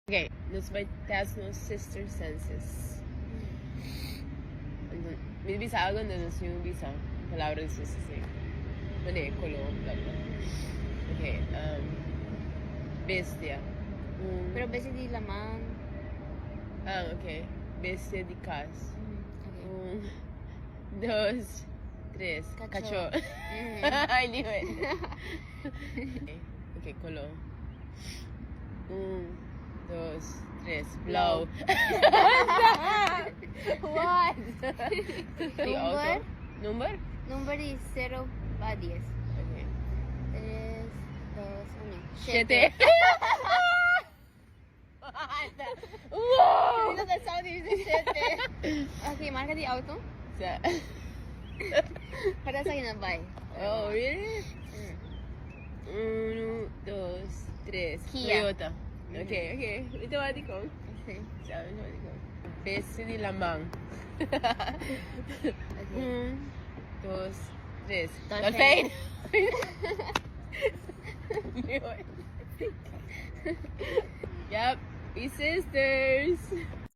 Ok, nos bai test nos sister senses. Anto, mi bisa algo anto nos tin bisa un palabra di sister sí. Mane, color, bla bla. Ok, um, bestia. Un, Pero bestia di laman. Ah, ok. Bestia di cas. Ok. Un, dos, tres. Cacho. Cacho. Mm. I knew it. Ok, color. Un, dos, tres. Blauw. What? Di auto. Number? Number? Number di 0 pa 10. Ok. 3, 2, 1. 7. Wow! No te sabe dice 7. Ok, marca di auto. Para sa na bai. Oh, really? Mm. Uno, dos, tres. Kia. Toyota. Ok. Ito wati ko. Sí. Sabi ko, ko. Bestia di laman. Ok. Un, dos, tres. Dolfijn. Dolfijn. Yep, we sisters.